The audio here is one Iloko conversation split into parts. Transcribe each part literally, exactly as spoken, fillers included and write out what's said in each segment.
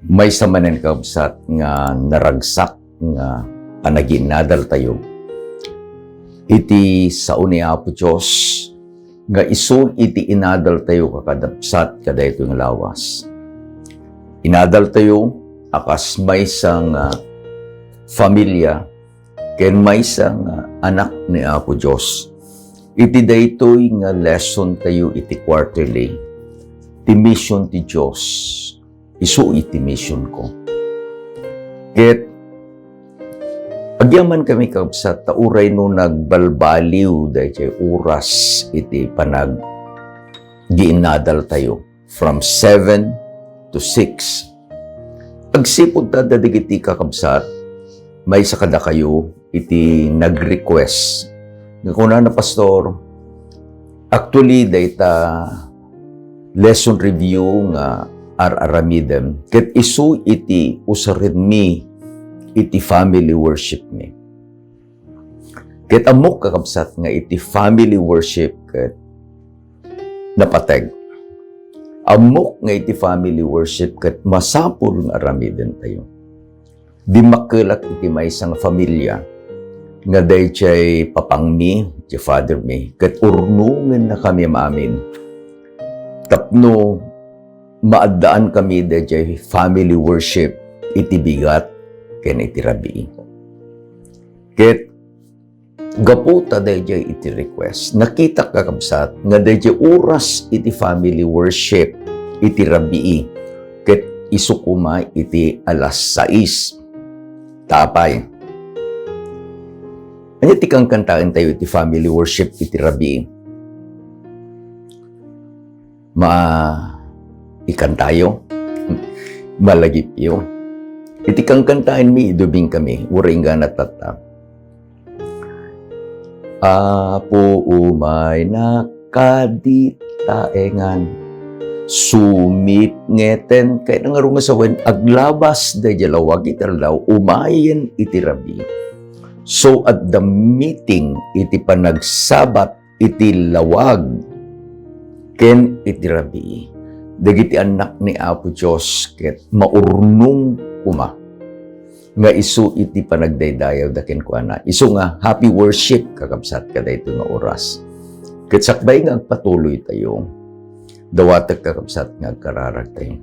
Maysa manen, kakabsat, nga naragsak nga panagiinnadaltayo iti sao ni Apo Dios nga isu iti inadaltayo, kakabsat, kadaytoy nga lawas. Inadaltayo a kas maysa nga familia ken maysa nga anak ni Apo Dios. Iti daytoy nga lesson tayo iti quarterly, ti mission ti Dios, isu iti mission ko. Ket agyamankami, kakabsat, ta uray no nagbalbaliw dayjay oras iti panagiinnadaltayo, from seven to six. Agsipud ta dagiti kakabsat, maysa kadakayo iti nag-request nga kunana, "Pastor, actually, dayta lesson review nga ar-aramidem ket isu iti usarenmi iti family worship mi." Ket ammok, kakabsat, nga iti family worship ket napateg. Ammok nga iti family worship ket masapul nga aramidentayo. Dimmakkelak iti maysa nga familia nga dayjay papangmi, ti father mi, ket urnongennakami amin tapno maaddaankami dayjay family worship iti bigat ken iti rabii. Ket gapu ta dayjay iti request, nakitak, kakabsat, nga dayjay oras iti family worship iti rabii ket isu koma iti alas sais. Ta apay? Ania ti kankantaentayo iti family worship iti rabii? Ma-, ikantayo? Malagipyo? Iti kankantaenmi, idubingkami, uray inggana tatta. Apo, umaynak kadi taengan. Sumipngeten, kayatna ngarud nga sawen, aglabas dayjay lawag iti aldaw, umayen iti rabii. So, adda meeting iti panagsabat iti lawag ken iti rabii. Dagiti annak ni Apo Dios ket maurnong koma nga isu iti panagdaydayawda kenkuana. Isu nga happy worship, kakabsat, kadaytoy nga oras. Ket sakbay nga agpatuloytayo, dawatek, kakabsat, nga agkararagtayo.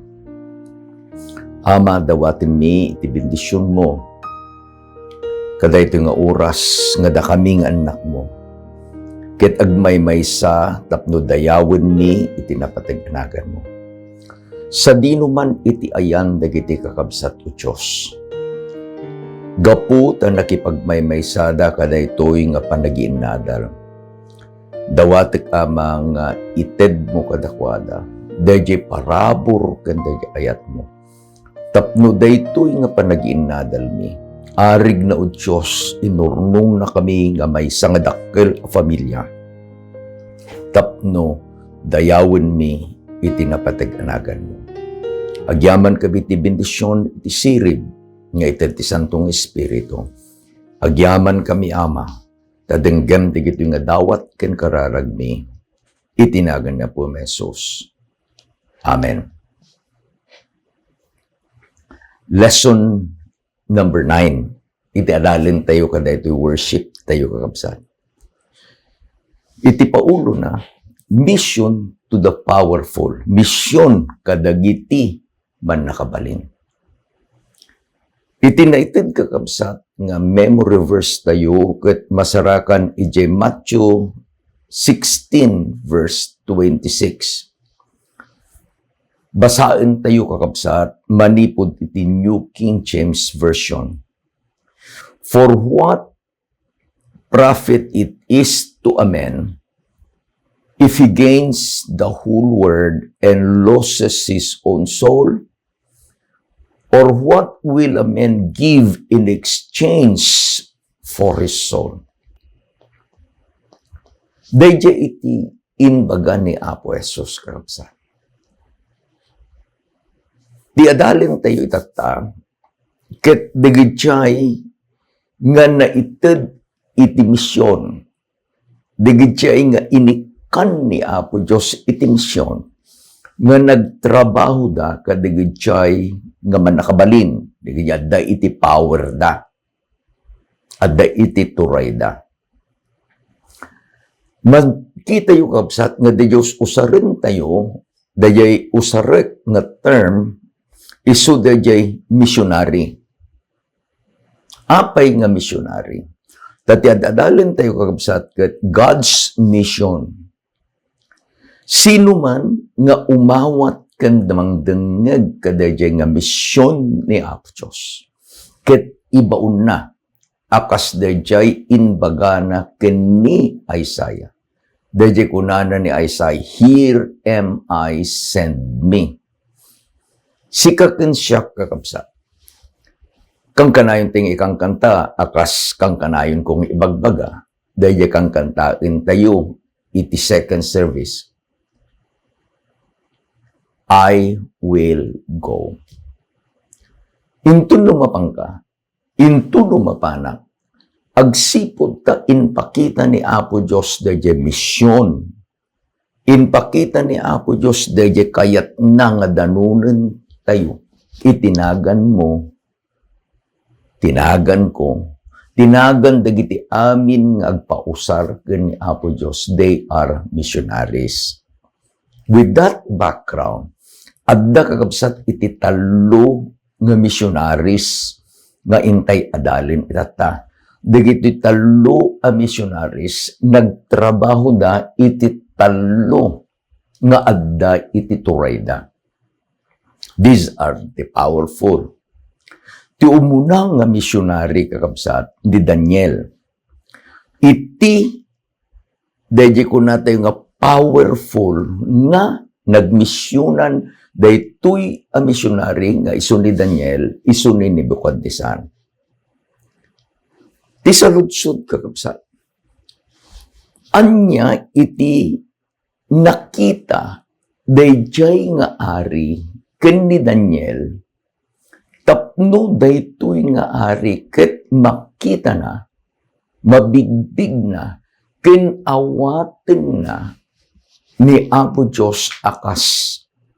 Ama, dawatenmi iti bendisionmo kadaytoy nga oras nga dakami nga annakmo, ket agmaymaysa tapno dayawenmi iti napateg a naganmo. Sadino man iti ayan dagiti kakabsat, O Dios, gapu ta nakipagmaymaysada kadaytoy nga panagiinnadal, dawatek, Ama, nga itedmo kadakuada dayjay parabur ken dayjay ayatmo. Tapno daytoy nga panagiinnadalmi, arigna, O Dios, inurnongnakami nga maysa nga dakkel a familia tapno dayawenmi iti napateg a naganmo. Agyamankami ti bendision iti sirib nga ited ti Santo nga Espiritu. Agyamankami, Ama, ta denggem dagitoy nga dawat ken kararagmi iti nagan ni Apo Jesus. Amen. Lesson number nine. Iti adalentayo kadaytoy worship tayo, kakabsat. Iti paulona, mission to the powerful. Mission kadagiti mannakabalin. Iti naited, kakabsat, nga memory verse tayo ket masarakan idiay Matthew sixteen verse twenty-six. Basaentayo, kakabsat, manipud iti New King James Version. "For what profit it is to a man if he gains the whole world and loses his own soul? Or what will a man give in exchange for his soul?" Daydiay iti imbaga ni Apo Jesus, kakabsat. Ti adalentayo itatta, ket dagiti nga naited iti mision, dagiti nga inikkan ni Apo Dios iti mision, nga nagtrabahoda kadagiti nga mannakabalin, dagiti adda iti powerda, adda iti turayda. Makitayo, kabsat, nga daydiay usarentayo, daydiay usarek nga term, isu daydiay missionary. Apay nga missionary? Ta ti ad-adalentayo, kakabsat, ket God's mission. Sino man nga umawat ken mangdengngeg kadaydiay nga mision ni Apo Dios, ket ibaonna a kas daydiay imbagana ken ni Isaiah. Daydiay kunana ni Isaiah, "Here am I, send me." Sika ken siak, kakabsat. Kankanayon ti nga ikankanta, a kas kankanayon kong ibagbaga, daydiay kankantaentayo iti second service, "I will go." Inton no mapanka, inton no mapanak, agsipud ta impakita ni Apo Dios daydiay mision. Impakita ni Apo Dios daydiay kayatna nga danonentayo. Iti naganmo, ti naganko, ti nagan dagiti amin nga agpausar ken ni Apo Dios, they are missionaries. With that background, adda, kakabsat, iti tallo nga missionaries nga intay adalen itatta. Dagiti tallo a missionaries, nagtrabahoda iti tallo nga adda iti turayda. These are the powerful. Ti umuna nga missionary, kakabsat, ni Daniel. Iti daydiay kunatayo nga powerful nga nagmisionan daytoy a missionary nga isu ni Daniel, isu ni Nebuchadnezzar. Ti saludsod, kakabsat, ania iti nakita daydiay nga ari ken ni Daniel tapno daytoy nga ari ket makitana, mabigbigenna, ken awatenna ni Apo Dios a kas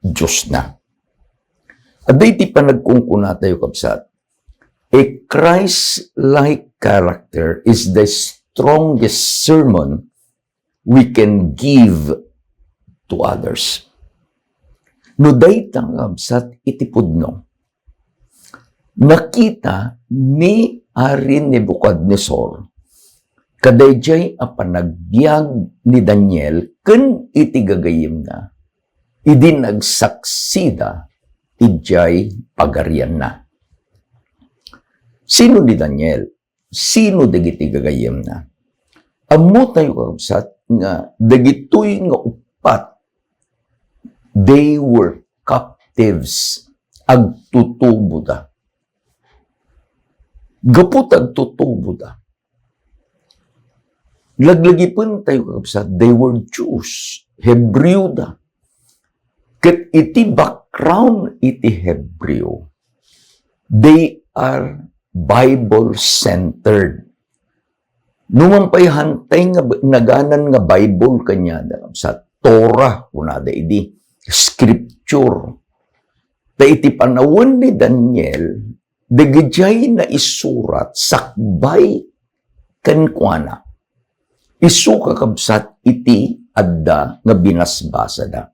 Diosna. Adda iti panagkunkunatayo, kabsat, "A Christ-like character is the strongest sermon we can give to others." No dayta nga kabsat iti pudno, nakita ni Ari Nebuchadnezzar kadaydiay a panagbiag ni Daniel ken iti gagayyemna idi nagsaksida idiay pagarianna. Sino ni Daniel? Sino dagiti gagayyemna? Ammotayo, kakabsat, nga dagitoy nga uppat, they were captives. Agtutuboda. Gapu ta agtutuboda, laglagipentayo, kakabsat, they were Jews. Hebreo da. Ket iti background iti Hebreo, they are Bible-centered. No man pay hantay nga b-, naganan nga Bible kaniada, sa Torah, kunada idi, scripture. Ta iti panawen ni Daniel, dagidiay naisurat sakbay kenkuana. Isu, kakabsat, iti adda nga binasbasada.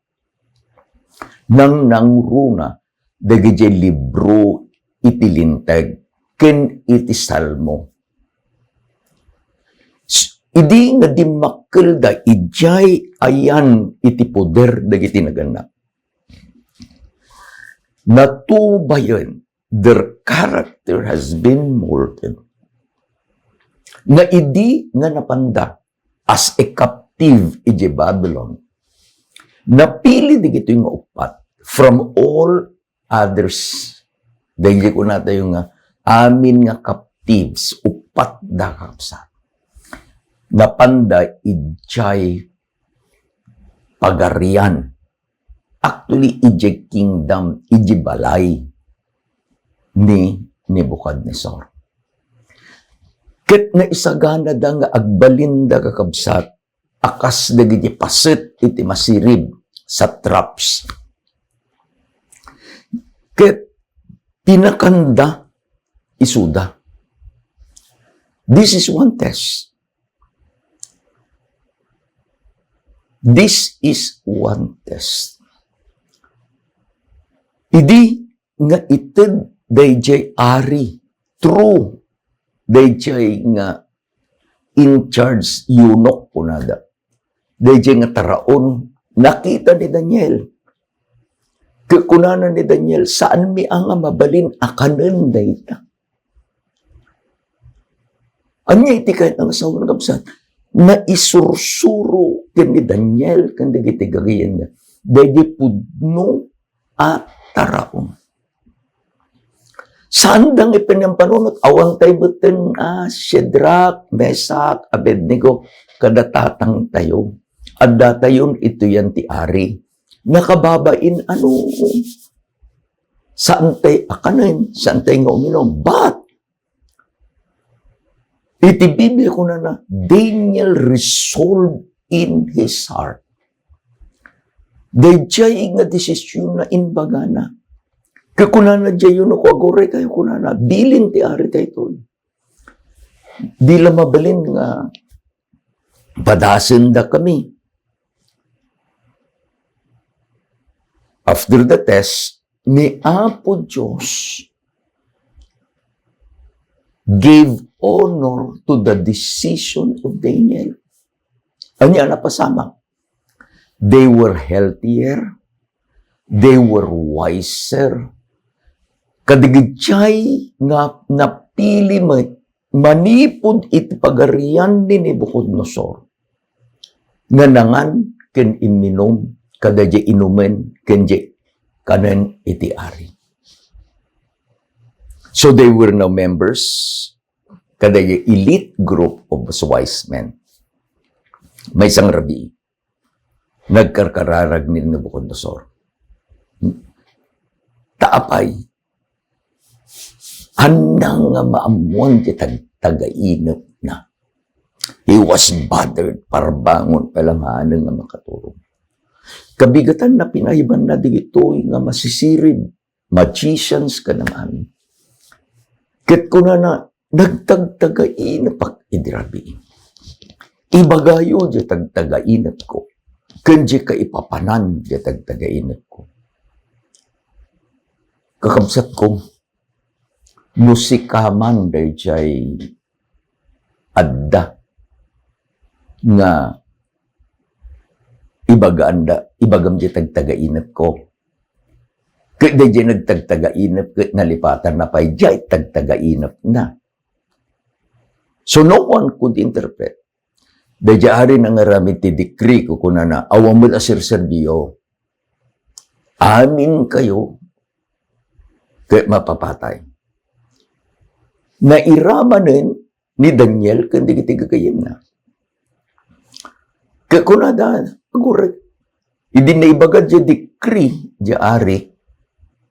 Nangnangruna dagidiay libro iti Linteg ken iti Salmo. S-, idi nga dimmakkelda idiay ayan iti poder dagiti naganna, natubayen, their character has been molded. Nga idi nga napanda as a captive idiay Babylon, napili dagitoy nga uppat from all others. Dagiti kunatayo nga amin nga captives, uppat da, kakabsat. Napanda idiay pagarian. Actually, idiay kingdom, idiay balay ni Nebuchadnezzar. Ket naisaganada nga agbalinda, kakabsat, a kas dagiti paset iti masirib, satraps. Ket pinakanda isuda. This is one test. This is one test. Idi nga ited dayjay ari, true, dayjay nga in charge, eunuch kunada. Dayjay nga taraon, nakita ni Daniel. Ket kunana ni Daniel, "Saanmi a nga mabalin a kanen dayta." Ania iti kayat nga sawen, kabsat? Naisursuro ken ni Daniel ken dagiti gagayyemna daydi pudno a taraon. Saanda nga ipinampanunot, awan tay metten, ah, Shadrach, Meshach, Abednego, kada tatangtayo. Addatayon ituyan ti ari. Nakababain, ano, saan tay a kanen, saan tay nga uminum. But, iti Biblia kunana, Daniel resolved in his heart. Dayjay nga desisyon na imbagana. Ket kunana diay eunuko, "Aguray kayo," kunana, "bilin ti ari daytoy. Di la mabalin nga padasenda kami." After the test, ni Apo Dios gave honor to the decision of Daniel. Ania a napasamak? They were healthier, they were wiser. Kadagiti nga napili met manipud iti pagarian ni Nabucodonosor nga nangan ken imminum kadaydi inumen ken di kanen iti ari. So they were now members kadaydi elite group of wise men. Maysa nga rabii, nagkarkararag ni Nabucodonosor. Ta apay, ania nga maammuan ti tagtagainepna. He was bothered, parbangon, alanganen nga makaturog. Kabigatanna, pinaibanna dagitoy nga masisirib, magicians, kadagiti amin. Ket kunana, "Nagtagtagainepak idi rabii. Ibagayo diay tagtagainepko, ken diay kaipapanan diay tagtagainepko." Kakabsatko, no sika man daydiay adda nga ibagaanda, ibagam diay tagtagainepko. Ket daydiay nagtagtagainep ket nalipatanna pay diay tagtagainepna. So no one could interpret. Daydiay ari nangaramid ti decree, kukunana, "Awan met a serserbiyo. Aminkayo ket mapapatay." Nairamanen ni Daniel ken dagiti gagayyemna. Ket kunada, "Aguray." Idi naibaga diay decree diay ari,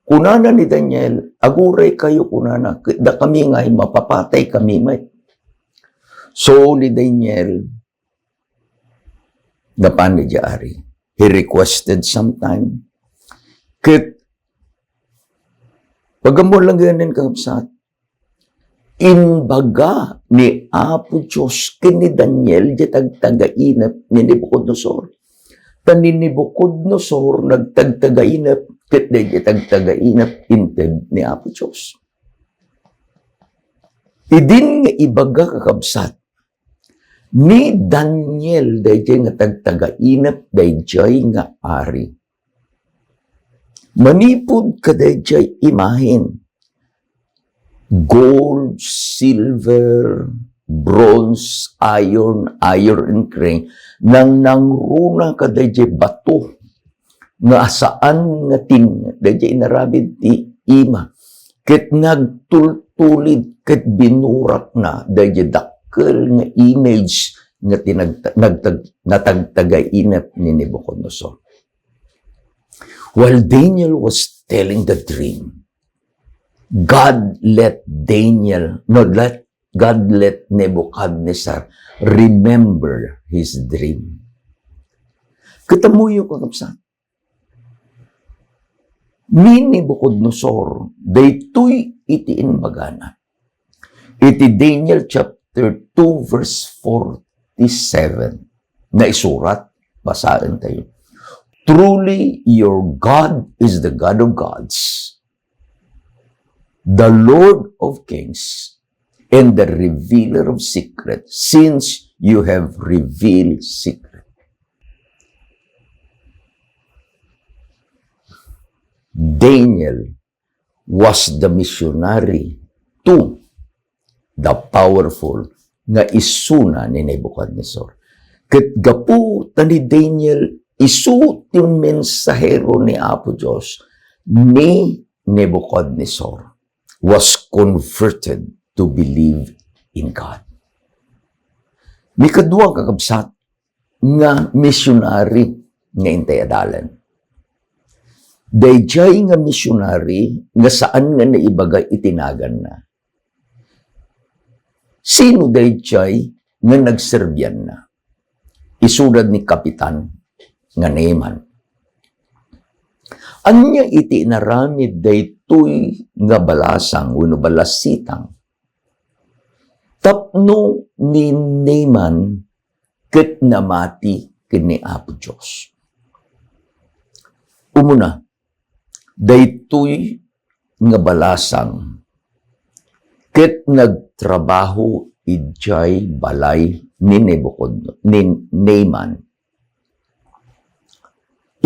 kunana ni Daniel, "Aguray kayo," kunana, "ket dakami ngay, mapapatay kami met." So, ni Daniel, napan diay ari. He requested some time. Ket, pagammon lang ganin, kakabsat, imbaga ni Apo Dios ken ni Daniel diay tagtagainep ni Nabucodonosor. Ta ni Nabucodonosor nagtagtagainep, ket daydiay tagtagainep inted ni Apo Dios. Idin nga ibaga, kakabsat, ni Daniel daydiay nga tagtagainep daydiay nga ari. Manipud kadaydiay imahen, gold, silver, bronze, iron, iron and clay, nangnangruna kadaydiay bato nga saan nga tin-, daydiay inaramid ti ima, ket nagtultulid ket binurakna daydiay dakkel nga image nga tinagta-, nagtag-, natagtagainep ni Nabucodonosor. While Daniel was telling the dream, God let Daniel, no, let, God let Nebuchadnezzar remember his dream. Ket ammoyo, kakabsat, Ni Nebuchadnezzar, daytoy iti imbagana. Iti Daniel chapter two, verse forty-seven, naisurat, basaentayo. "Truly, your God is the God of gods, the Lord of kings, and the revealer of secrets, since you have revealed secret." Daniel was the missionary to the powerful nga isuna ni Nebuchadnezzar. Ket gapu ta ni Daniel isu ti mensahero ni Apo Dios, ni Nebuchadnezzar was converted to believe in God. Ni kadua, kakabsat, nga missionary nga intay adalan. Dayjay nga missionary nga saan nga naibaga iti naganna. Sino dayjay nga nagserbianna? Isunad ni Kapitan nga Naaman. Ania iti inaramid daytoy nga balasang wenno balasitang? Tapno ni Naaman ket namati ken ni Apo Dios. Umuna, daytoy nga balasang ket nagtrabaho idiay balay ni Nebuchadnezzar, ni Naaman.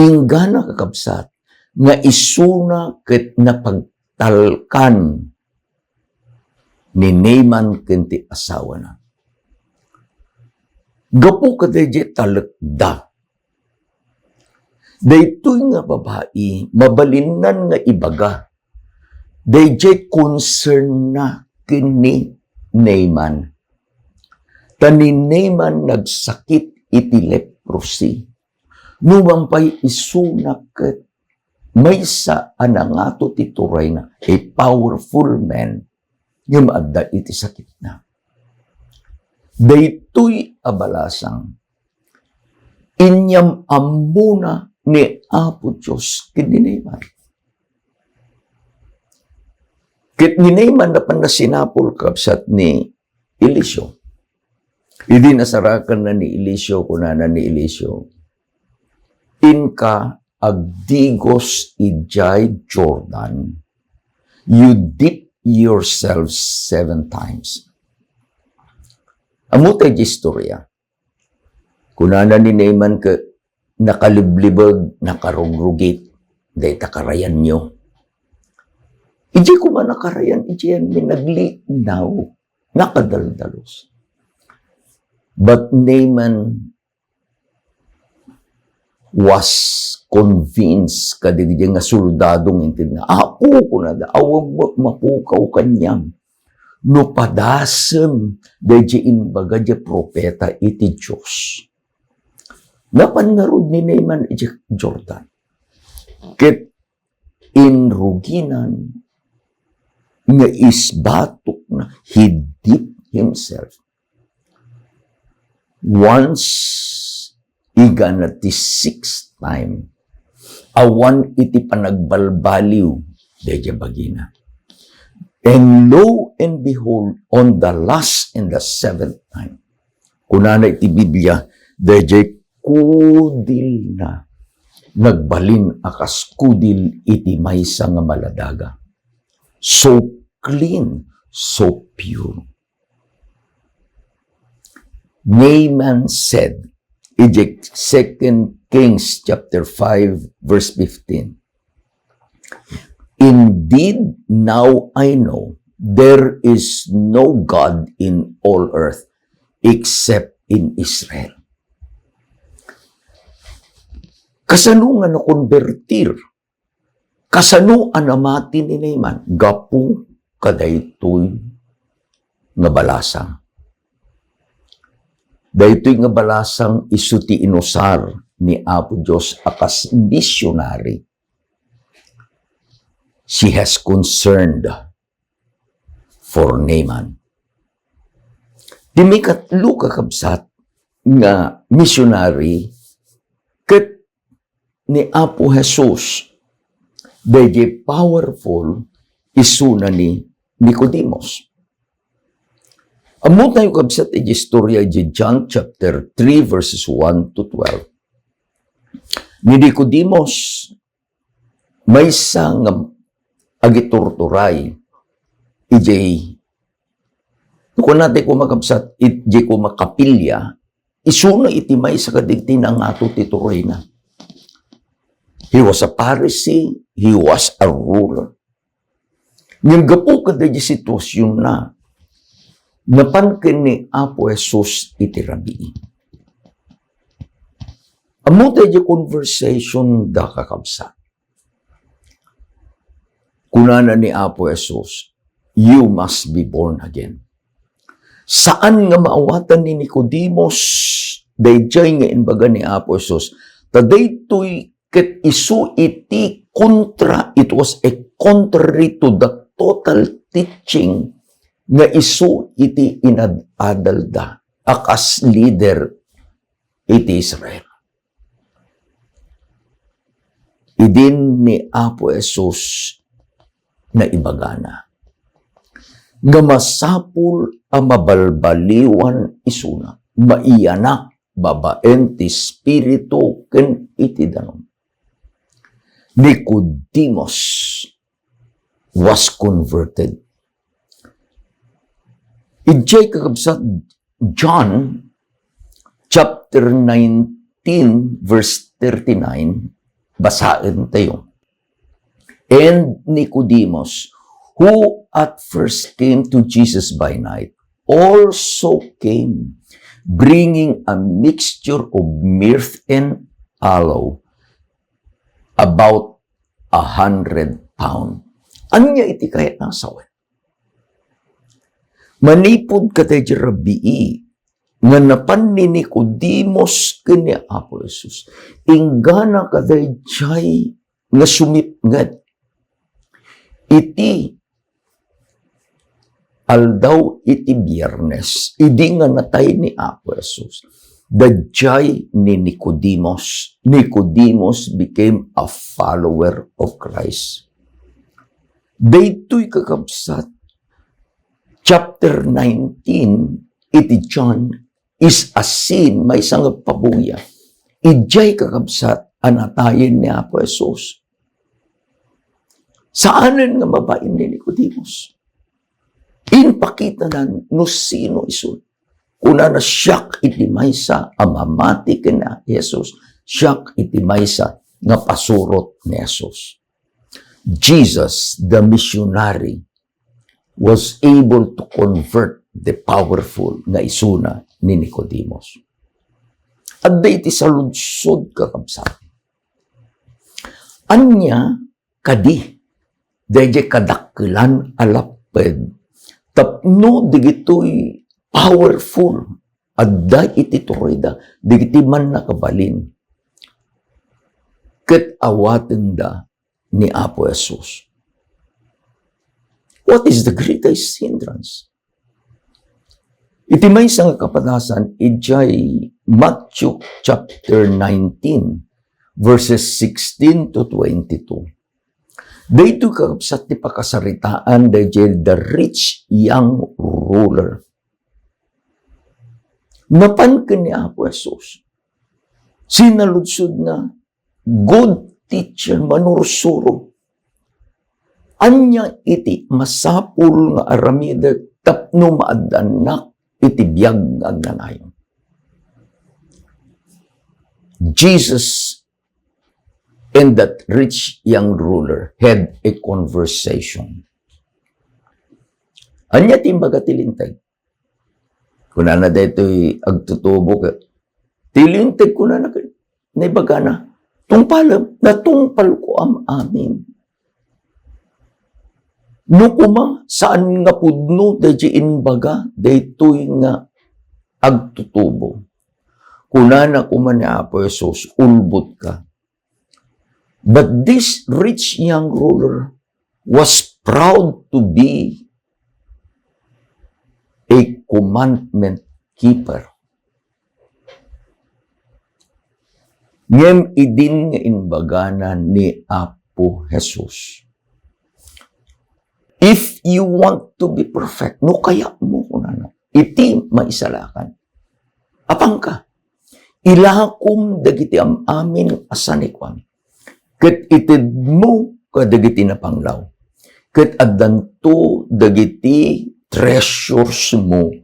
Inggana, kakabsat, nga isuna ket napagtalkan ni Naaman ken ti asawana. Gapu kadaydiay talekda, daytoy nga babai, mabalinnan nga ibaga daydiay concernna ken ni Naaman. Ta ni Naaman nagsakit iti leprosy. Numan pay isuna ket maysa a nangato ti turayna, a powerful man, ngem adda iti sakitna. Daytoy a balasang, inyam-ammona ni Apo Dios ken ni Naaman. Ket ni Naaman napan nasinapul, kabsat ni Eliseo. Idi nasarakanna ni Eliseo, kunana ni Eliseo, "Inka agdigos idiay Jordan, you dip yourself seven times." Ammo tay istorya. Kunana ni Naaman ket nakaliblibeg, nakarugrugit, dayta karayanyo. Idiay koma nakarayan, idiay mi naglinaw, nakadaldalus. But Naaman was convinced kadagiti nga soldado nga inted na, "Apo," kunada, "awan met mapukaw kaniam no padasem daydi imbaga di propeta iti Dios." Napan ngarud ni Naaman iti Jordan. Ket inruginan nga isbatokna, he dipped himself. Once igana ti sixth time, awan iti panagbalbaliw daydiay bagina. And lo and behold, on the last and the seventh time, kunana iti Biblia, daydiay kudilna nagbalin a kas kudil iti maysa nga maladaga. So clean, so pure. Naaman said, in Second Kings chapter five, verse fifteen, "Indeed, now I know there is no God in all earth except in Israel." Kasano nga nakonbertir? Kasano a namati ni Naaman? Gapu kadaytoy nga balasang. Daytoy nga balasang isu ti inusar ni Apo Dios a kas misionary. She has concerned for Naaman. Ti maikatlo, kakabsat, nga misionary ket ni Apo Jesus, Daydi powerful isuna ni Nicodemus. Ammotayo, kabsat, iti istorya iti John chapter three, verses one to twelve. Ni Nicodemus, maysa nga agiturturay idiay, kunana ti koma, kabsat, idiay koma kapilya, isuna iti maysa kadagiti nangato ti turayna. He was a Pharisee, he was a ruler. Ngem gapu kadagiti situasionna, napan ken ni Apo Jesus iti rabii. Ammotayo ti conversation da, kakabsat. Kunana ni Apo Jesus, "You must be born again." Saan nga maawatan ni Nicodemus daydiay nga imbaga ni Apo Jesus, ta daytoy ket isu iti kontra, it was a contrary to the total teaching nga isu iti inad-adalda a kas leader iti Israel. Idin ni Apo Jesus naibagana nga masapul a mabalbaliwan isuna, maiyanak babaen ti Espiritu ken iti danum. Nicodemus was converted. Idiay, kakabsat, John chapter nineteen, verse thirty-nine, basaentayo. "And Nicodemus, who at first came to Jesus by night, also came, bringing a mixture of myrrh and aloe, about a hundred pound." Ania iti kayat nga sawen? Manipud kadaydi rabii nga napan ni Nicodemus ken ni Apo Jesus, inggana kadaydiay nga sumipnget iti aldaw iti Biyernes, idi nga natay ni Apo Jesus, daydiay ni Nicodemus. Nicodemus became a follower of Christ. Daytoy, kakabsat, chapter nineteen iti John is a scene, maysa nga pabuya. Idiay, kakabsat, a natayen ni Apo Jesus. Saanen nga babain ni Nicodemus. Impakitana no sino isu. Kunana, "Siak iti maysa a mamati ken ni Jesus. Siak iti maysa nga pasurot ni Jesus." Jesus, the missionary, was able to convert the powerful nga isuna ni Nicodemus. Adda iti saludsod, kakabsat. Ania kadi daydiay kadakkelan a lapped tapno dagitoy powerful adda iti turayda, dagiti mannakabalin, ket awatenda ni Apo Jesus? What is the greatest hindrance? Iti maysa nga kapadasan, idiay Matthew chapter nineteen, verses sixteen to twenty-two. Daytoy, kakabsat, ti pakasaritaan daydiay the rich young ruler. Napan ken ni Apo Jesus. Sinaludsodna, "Good teacher, manursuro, ania iti masapul nga aramidek tapno maaddanak iti biag nga agnanayon?" Jesus and that rich young ruler had a conversation. Ania ti imbaga ti Linteg? Kunana daytoy agtutubo ket, ti Linteg, kunana ket, naibagana, "Tungpalem, natungpalko am-amin." No koma, saan nga pudno daydiay imbaga daytoy nga agtutubo. Kunana koma ni Apo Jesus, "Ulbotka." But this rich young ruler was proud to be a commandment keeper. Ngem idin nga imbagana ni Apo Apo Jesus. If you want to be perfect, no kayatmo, kunana, iti maisalakan, apanka, ilakom dagiti am-amin a sanikuan, ket itedmo kadagiti napanglaw, ket addanto dagiti treasuresmo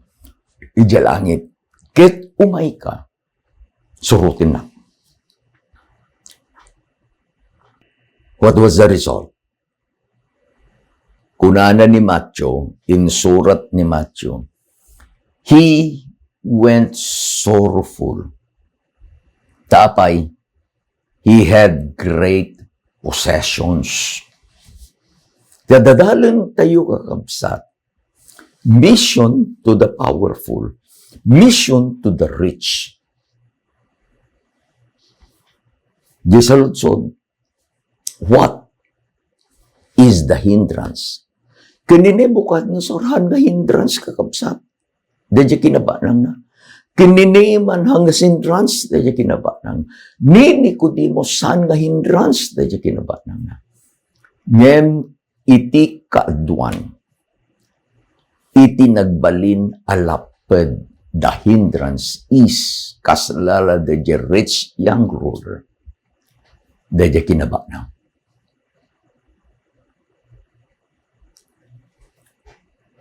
idiay langit, ket umayka, surotennak. What was the result? Kunana ni Matthew, insurat ni Matthew, "He went sorrowful." Ta apay, he had great possessions. Kadadalen tayo, kakabsat. Mission to the powerful. Mission to the rich. Di saludsod, what is the hindrance? Ken ni Nebuchadnezzar, saan nga hindrance, kakabsat? Daydiay kinabanangna. Ken ni Naaman, saan nga hindrance? Daydiay kinabanang. Ni Nicodemo, saan nga hindrance? Daydiay kinabanangna. Ngem iti kaaduan, iti nagbalin a lapped, the hindrance is, kasla la daydiay rich young ruler, daydiay kinabanang.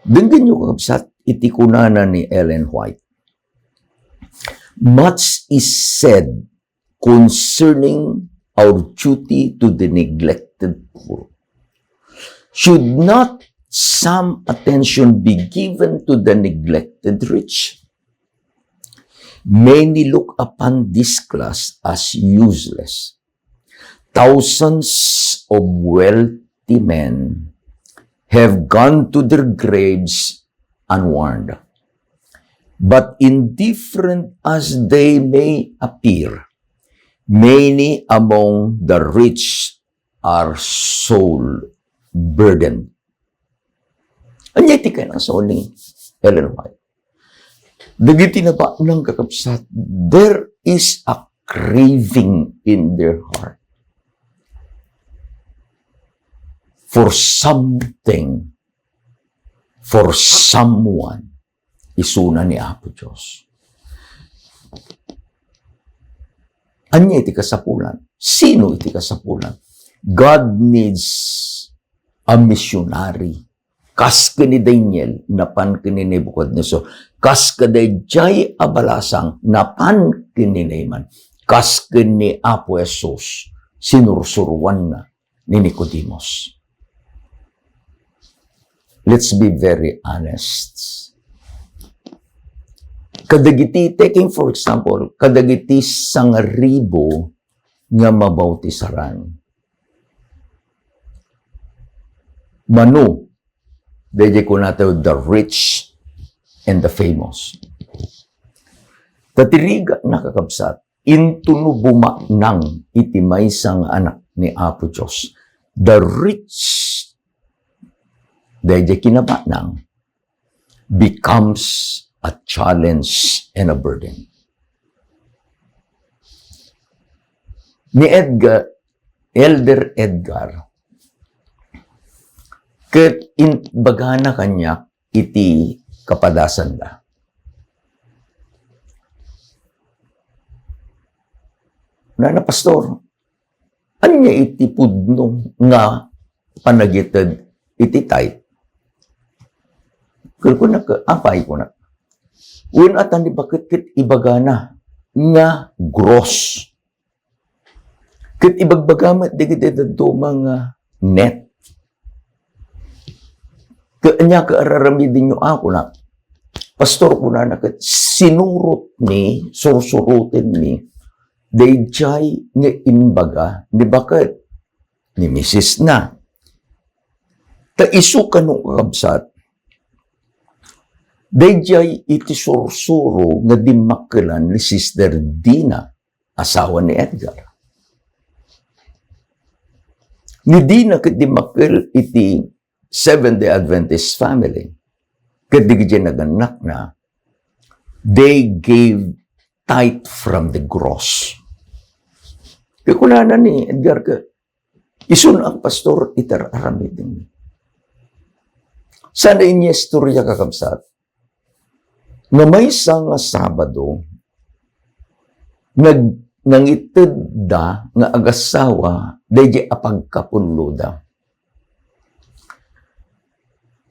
Denggenyo, kakabsat, iti kunana ni Ellen White, "Much is said concerning our duty to the neglected poor. Should not some attention be given to the neglected rich? Many look upon this class as useless. Thousands of wealthy men have gone to their graves unwarned. But indifferent as they may appear, many among the rich are soul burdened." Ania ti kinasao ni Ellen White? Dagiti nabanang, kakabsat, there is a craving in their heart for something, for someone, isuna ni Apo Dios. Ania iti kasapulan? Sino iti kasapulan? God needs a missionary. Kas ken ni Daniel, napan ken ni Nebuchadnezzar. Kas kadaydiay a balasang, napan ken ni Naaman. Kas ken ni Apo Jesus, sinursuroanna ni Nicodemus. Let's be very honest. Kadagiti, taking for example, kadagiti sangaribu nga mabautisaran. Mano, daydiay kunatayo, the rich and the famous. Ta ti rigat, kakabsat, intono bumaknang iti maysa nga anak ni Apo Dios, the rich, daydiay kinabanang, becomes a challenge and a burden. Ni Edgar, Elder Edgar, ket imbagana kaniak iti kapadasanda. Nana, "Pastor, ania iti pudno nga panagited iti tithe?" Kunkunak, "Apay," kunak. "Wen, atan ni baket ket ibagana nga gross. Ket ibagbaga met dagiti dadduma nga net. Ket ania ket ar-aramidenyo a?" kunak. "Pastor," kunana, "ket sinurotmi, sursurotenmi daydiay nga imbaga ni baket, ni misisna." Ta isu kano, kakabsat, daydiay iti sursuro nga dimmakkelan ni Sister Dina, asawa ni Edgar. Ni Dina ket dimmakkel iti Seventh-day Adventist family. Ket dagiti nagannakna, they gave tithe from the gross. Ket kunana ni Edgar ket, Isun a pastor, itar aramiden. Sana inya istorya, kakabsat, nga maysa nga Sabado, nag-, nangitedda nga agasawa daydi a pagkapulloda.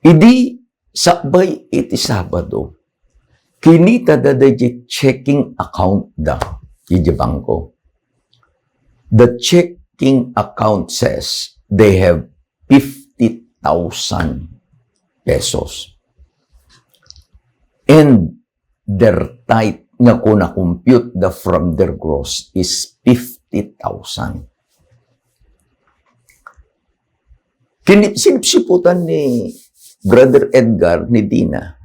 Idi sakbay iti Sabado, kinitada daydi checking account da iti bangko. The checking account says they have fifty thousand pesos. And their tithe nga kuna compute da from their gross is fifty thousand. Kinip-, sinipsiputan ni Brother Edgar ni Dina.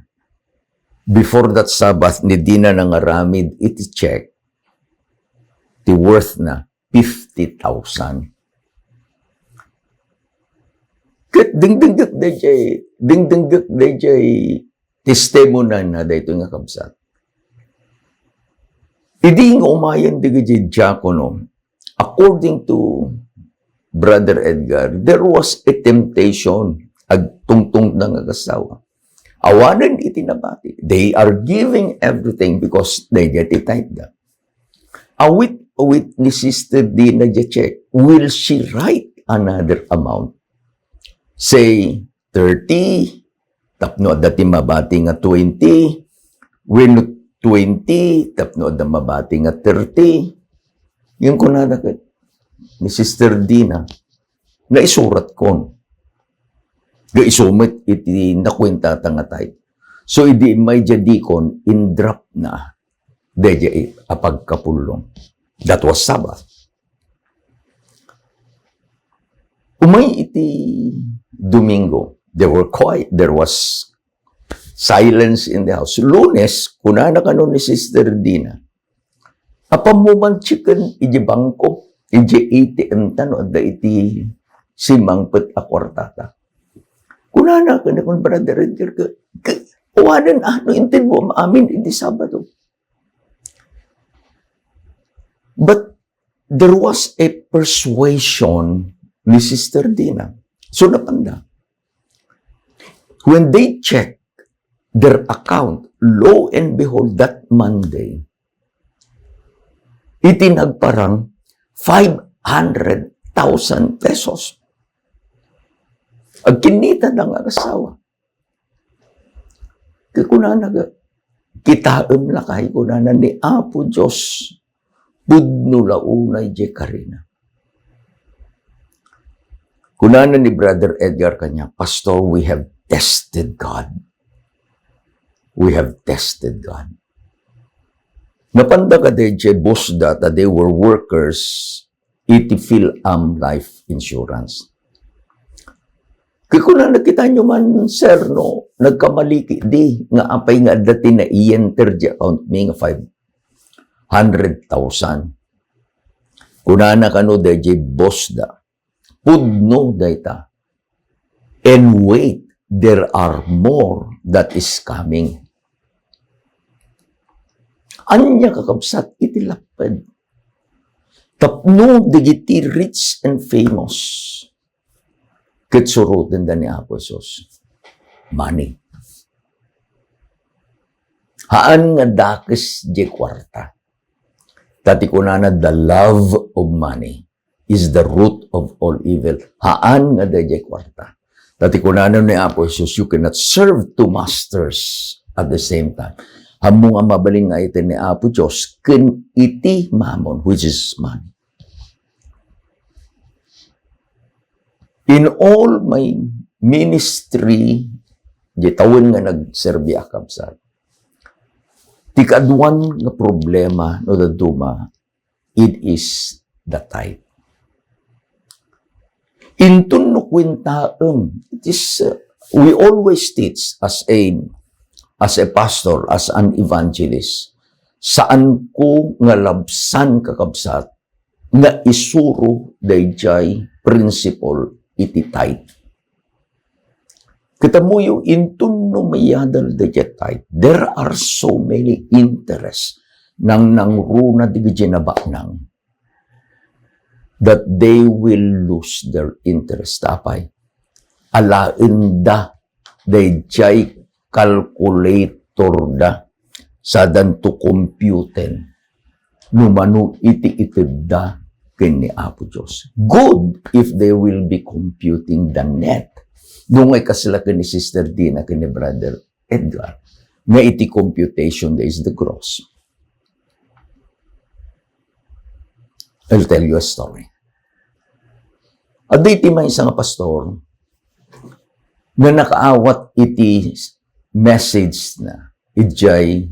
Before that Sabbath, ni Dina nangaramid iti check, ti worth na fifty thousand. Ket dingdinggek dayjay, dingdinggek dayjay testimony na daytoy nga kabsat. Idi nga umayen dagiti diakono, according to Brother Edgar, there was a temptation. Agtungtong na nga agasawa. Awanen iti nabati. They are giving everything because they get it like that. Awit, awit ni Sister Dina di check. Will she write another amount? Say, thirty, tapno adda ti mabati nga twenty, wenno twenty, tapno adda mabati nga thirty. Ngem kunada ket ni Sister Dina, naisuratkon. Nga isu met iti nakuentata nga tithe. So, idi immay diay deacon, in-drop na dayjay a pagkapulong. That was Sabbath. Umay iti Domingo, there were quiet, there was silence in the house. Lunes, kunana kano ni Sister Dina, "Apanmo man checken iti bangko, iti A T M ta no adda iti simmangpet a kuartata." Kunana kano, kun Brother Edgar, ka, ka, awanen, ah, no intedmo amin iti Sabado. But there was a persuasion ni Sister Dina. So, napanda. When they check their account, lo and behold, that Monday, iti nagparang five hundred thousand pesos. Agkinnita da nga agasawa. Ket kunana, "Kitaem lakay," kunana, "ni Apo Dios pudno la unay diay karina." Kunana ni Brother Edgar kaniak, "Pastor, we have tested God. We have tested God." Napanda kadi diay boss da ta they were workers iti PhilAm Life Insurance. Ket kunana, "Kitaenyo man, sir, no nagkamali ketdi nga apay nga adda ti nai-enter diay account mi nga five hundred thousand." Kunana kano dayjay boss da, "Pudno dayta. And wait, there are more that is coming." Ania, kakabsat, iti lapped tapno dagiti rich and famous ket surotenda ni Apo Jesus? Money. Haan nga dakes diay kuarta. Ta ti kunana, "The love of money is the root of all evil." Haan nga dayjay kuarta. Ta ti kunana ni Apo Jesus, "You cannot serve two masters at the same time." Ammom nga mabalin nga iten ni Apo Dios ken iti mammon, which is money. In all my ministry, di tawen nga nagserbi a kabsat, ti kaaduan nga problema no dadduma, it is the tithe. Inton no kuentaem, it is, uh, we always teach as a, as a pastor, as an evangelist, saanko nga labsan, kakabsat, nga isuro dayjay principle iti tithe. Ket ammoyo, inton no mayadal dayjay tithe, there are so many interests. Nangnangruna dagiti nabaknang. that they will lose their interest. Apay? Alaenda dayjay calculator da, sadanto computen no mano iti itedda ken ni Apo Dios. Good if they will be computing the net. No ngay kasla ken ni Sister Dina ken ni Brother Edgar, nga iti computation da is the gross. I'll tell you a story. Adda iti maysa nga pastor nga nakaawat iti message na idiay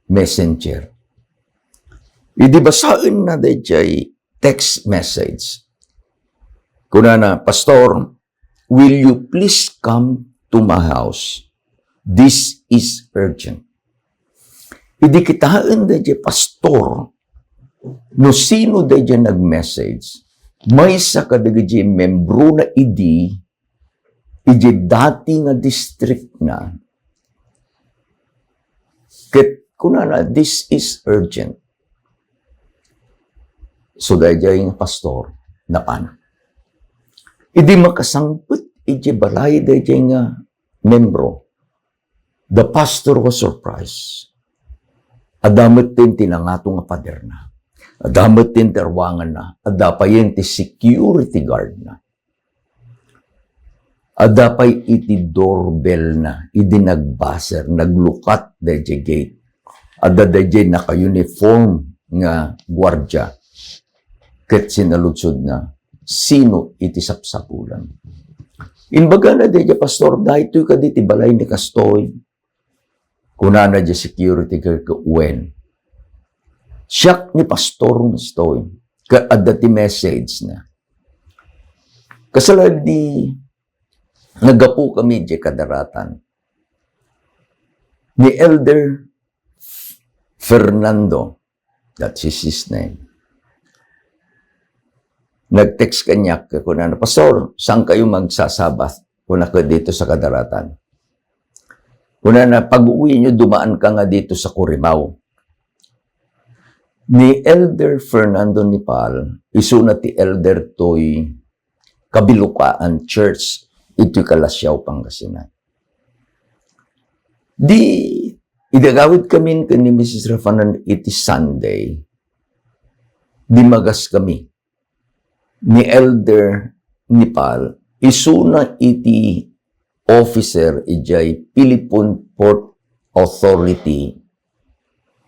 messenger. Idi basaen na dayjay text message, kunana, "Pastor, will you please come to my house? This is urgent." Idi kitaen dayjay pastor no sino dayjay nag-message, maysa kadagiti membro na idi, idi dati nga district na, ket kunana, "This is urgent." So, dayjay nga pastor, napan. Idi makasangpet iti balay dayjay nga membro, the pastor was surprised. Adda met ti nangato nga paderna. Adda met ti ruanganna. Adda payen ti security guard na. Adda pay iti doorbell na, idi nagbaser, naglukat dayjay gate. Adda dayjay naka-uniform nga guardia. Ket sinaludsodna, "Sino iti sapsapulan?" Imbagana dayjay pastor, "Daytoy kadi ti balay ni kastoy." Kunana dayjay security guard, "Wen, siak ni pastor nga kastoy, ket adda ti message na." Kasla idi naggapu kami idiay Kadaratan, ni Elder Fernando, that is his name, nag-text kaniak, kunana, "Pastor, saan kayo magsasabat?" Kunana, "Dito sa Kadaratan." Kunana, "Pag-uwi nyo, dumaan ka nga dito sa Coorimao." Ni Elder Fernando Nipal, isuna ti elder toy Kabilukaan Church, iti Calasiao, Pangasinan. Di, idi agawid kami ken ni Missus Rafanan iti Sunday, dimmagas kami ni Elder Nipal, isuna iti officer idiay Philippine Port Authority,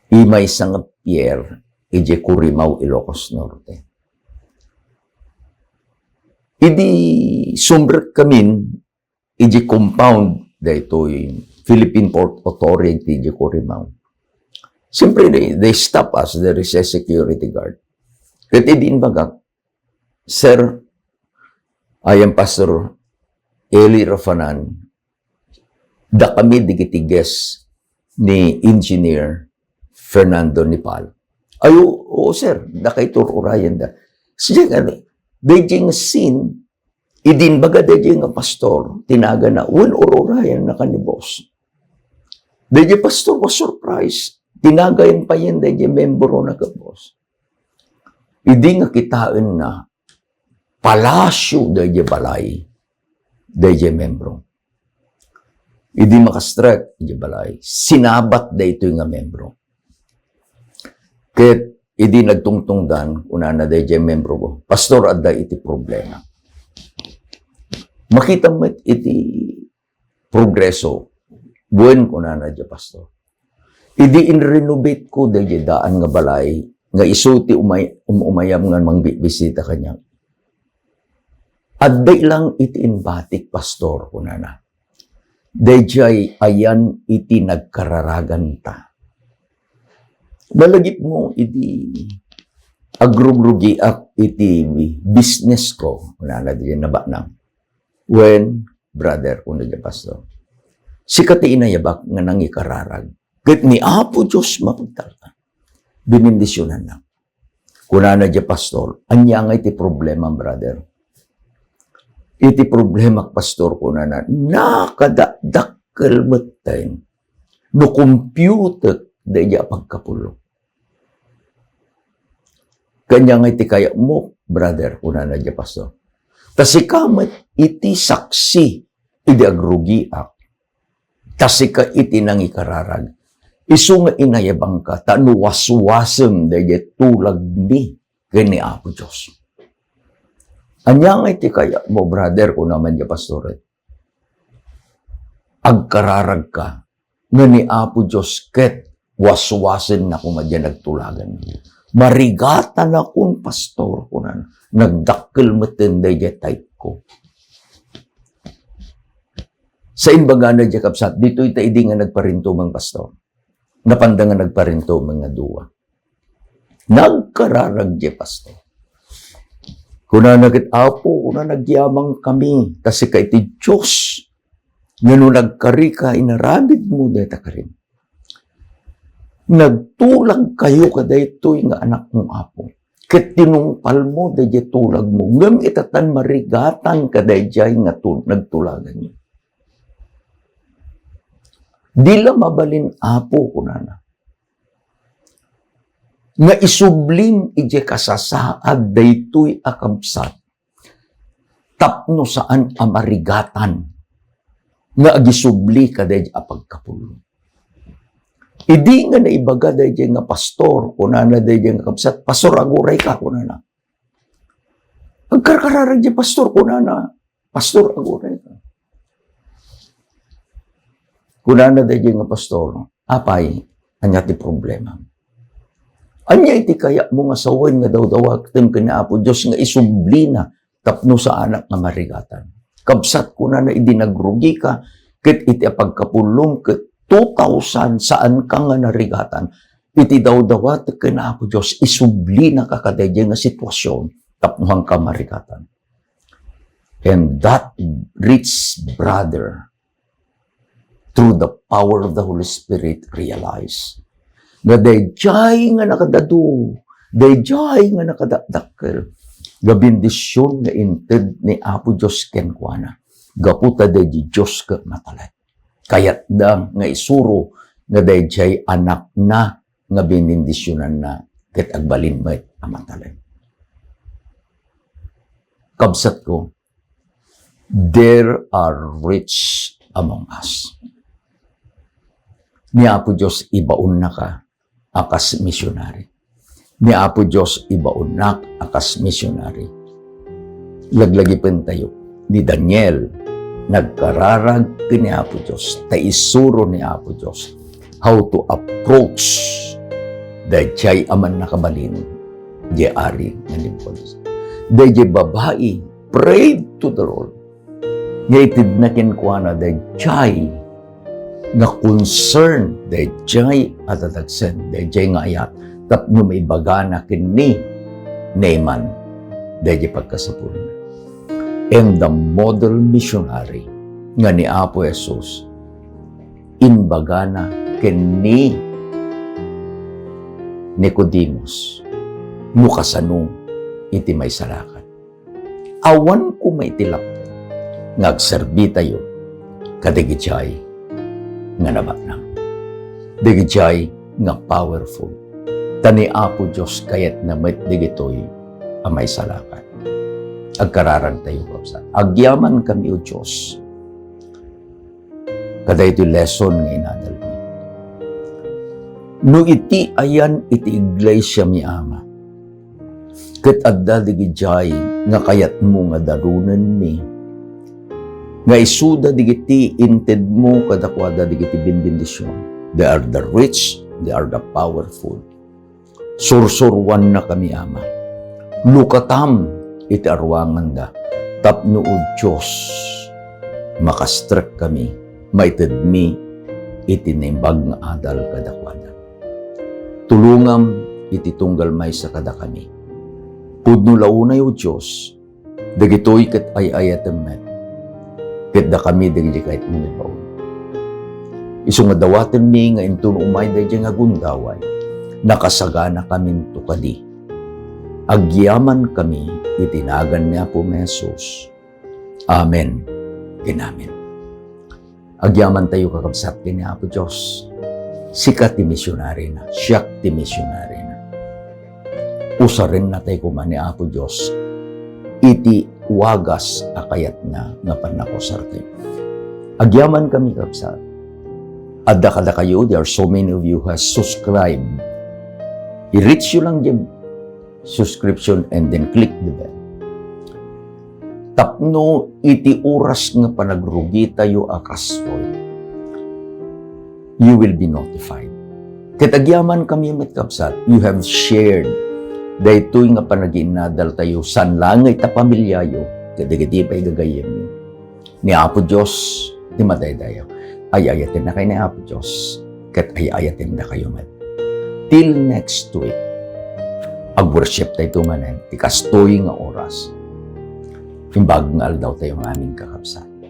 idiay maysa nga pier idiay Coorimao, Ilocos Norte. Idi sumrekkamin idiay compound daytoy Philippine Port Authority idiay Coorimao, siyempre, they, they stop us. There is a security guard. Ket idi imbagak, "Sir, I am Pastor Eli Rafanan. Dakami dagiti guest ni Engineer Fernando Nipal." "Ay, oo, oo, sir. Dakayto ur-urayen da." Sige, ano, dayjay nga scene, idi imbaga dayjay nga pastor, tinagana, "Wen, ur-urayen na ka ni boss." Dayjay pastor was surprised. Tinagayen payen dayjay membro na ka boss. Idi nga kitaenna, palasyo dayjay balay dayjay membro. Idi makastrek idiay balay, sinabat daytoy nga membro. Ket idi nagtungtungdan, kunana dayjay membro ko, "Pastor, adda iti problema." Makita met iti progreso. "Wen," kunana dayjay pastor. "Idi inrenovate ko dayjay daan nga balay, nga isu ti umay-, um-, umayam nga mangbibisita kaniak, adda lang iti imbatik, pastor," kunana. "Dayjay ayan iti nagkararaganta. Malagipmo idi agrugrugiak iti business ko," kunana dayjay nabanag. "Wen, brother," kuna dayjay pastor, "sika ti inayabak nga nangikararag. Ket ni Apo Dios mapagtalkan. Binindisionannak." Kunana dayjay pastor, "Ania nga iti problema, brother?" "Iti problemak, pastor," kunana, "nakadakdakkel metten no computek dayjay a pagkapulok." Ania ngay ti kayatmo, brother, kunana diay pastor. Ta sika met iti saksi idi agrugiak. Ta sika iti nangikararag. Isu nga inayabangka, ta no waswasem daydiay tulagmi ken ni Apo Dios. Ania ngay ti kayatmo, brother, kuna man diay pastor. Agkararagka nga ni Apo Dios ket waswasenna koma diay nagtulagan. Marigatanakon, pastor, kunana. Nagdakkel metten daydiay type-ko. Sa imbagana diay kabsat, ditoy ta idi nga nagparintumeng, pastor. Napanda nga nagparintumeng nga dua. Nagkararag diay pastor. Kunana ket, "Apo," kunana, "nagyamankami, ta sika iti Dios. Nga no nagkarika, inaramidmo dayta karim. Nagtulagkayo kadaytoy nga anakmo, Apo. Ket tinungpalmo daydiay tulagmo, ngem itatan marigatan kadaydiay nga tul-, nagtulaganyo. Di la mabalin, Apo," kunana, "nga isublim idiay kasasaad daytoy a kabsat tapno saan a marigatan nga agisubli kadaydiay a pagkapulo." Idi nga naibaga daydiay nga pastor, kunana daydiay nga kabsat, "Pastor, agurayka," kunana. Agkarkararag diay pastor, kunana, "Pastor, agurayka." Kunana daydiay nga pastor, "Apay, ania ti problema? Ania iti kayatmo nga sawen nga dawdawatem ken ni Apo Dios nga isublina tapno saanak nga marigatan?" "Kabsat," kunana, "idi nagrugika, ket iti apagkapulom, ket two thousand, saanka nga narigatan. Iti dawdawatek ken Apo Dios, isublinaka kadaydiay nga sitwasyon tapno saanka marigatan." And that rich brother, through the power of the Holy Spirit, realize nga daydiay nga nakadadu, daydiay nga nakadakdakkel, nga bendision nga inted ni Apo Dios kenkuana, gapu ta daydiay Dios ket matalek. Kayatda nga isuro nga daydiay anakna nga binindisionanna ket agbalin met a matalek. Kabsatko, there are rich among us. Ni Apo Dios ibaonnaka a kas misionary. Ni Apo Dios ibaonnak a kas misionary. Laglagipentayo, ni Daniel nagkararag ken ni Apo Dios, ta isuro ni Apo Dios how to approach daydiay a mannakabalin diay ari nga Nebuchadnezzar. Daydiay babai prayed to the Lord nga itedna kenkuana daydiay nga concern, daydiay a dadagsen, daydiay nga ayat tapno maibagana ken ni Naaman daydiay pagkasapulna. And the model missionary nga ni Apo Jesus, imbagana ken ni Nicodemus no kasano iti maisalakan. Awan koma iti laptek nga agserbitayo kadagijay nga nabatnang, dagijay nga powerful. Ta ni Apo Dios kayatna met dagitoy a maisalakan. Agkararagtayo, kabsat. Agyamankami, O Dios, kadaytoy lesson nga inadalmi. No iti ayan iti iglesiami, Ama, ket adda dagijay nga kayatmo nga darunenmi, nga isuda dagiti intedmo kadakuada dagiti benbendision. They are the rich, they are the powerful. Sursuroannakami, Ama. Lukatam iti aruanganda tapno, O Dios, makastrekkami, maitedmi iti naimbag nga adal kadakuada. Tulongam iti tunggal maysa kadakami. Pudno la unay, O Dios, dagitoy ket ay-ayatem met, ket dakami dagiti kayatmo nga ibaon. Isu nga dawatenmi nga inton umay daydiay nga gundaway, nakasaganakaminto kadi. Agyamankami iti nagan ni Apomi a Jesus. Amen ken amen. Agyamantayo, kakabsat, ken ni Apo Dios. Sika ti misionarina, siak ti misionarina. Usarennatay koma ni Apo Dios iti wagas a kayatna nga pannakusartayo. Agyamankami, kabsat. Adda kadakayo, there are so many of you who has subscribed. I-reach yo lang diay subscription and then click the bell. Tapno iti oras nga panagrugitayo a kastoy, you will be notified. Ket agyamankami met, kabsat, you have shared daytoy nga panagiinnadaltayo saan laeng nga ita pamiliayo ket dagiti pay gagayyemyo. Ni Apo Dios ti madaydayaw. Ay-ayatennakay ni Apo Dios ket ay-ayatendakayo met. Till next week, ag-worshiptayto manen ti kastoy nga oras. Imbag nga aldawtayo nga amin, kakabsat.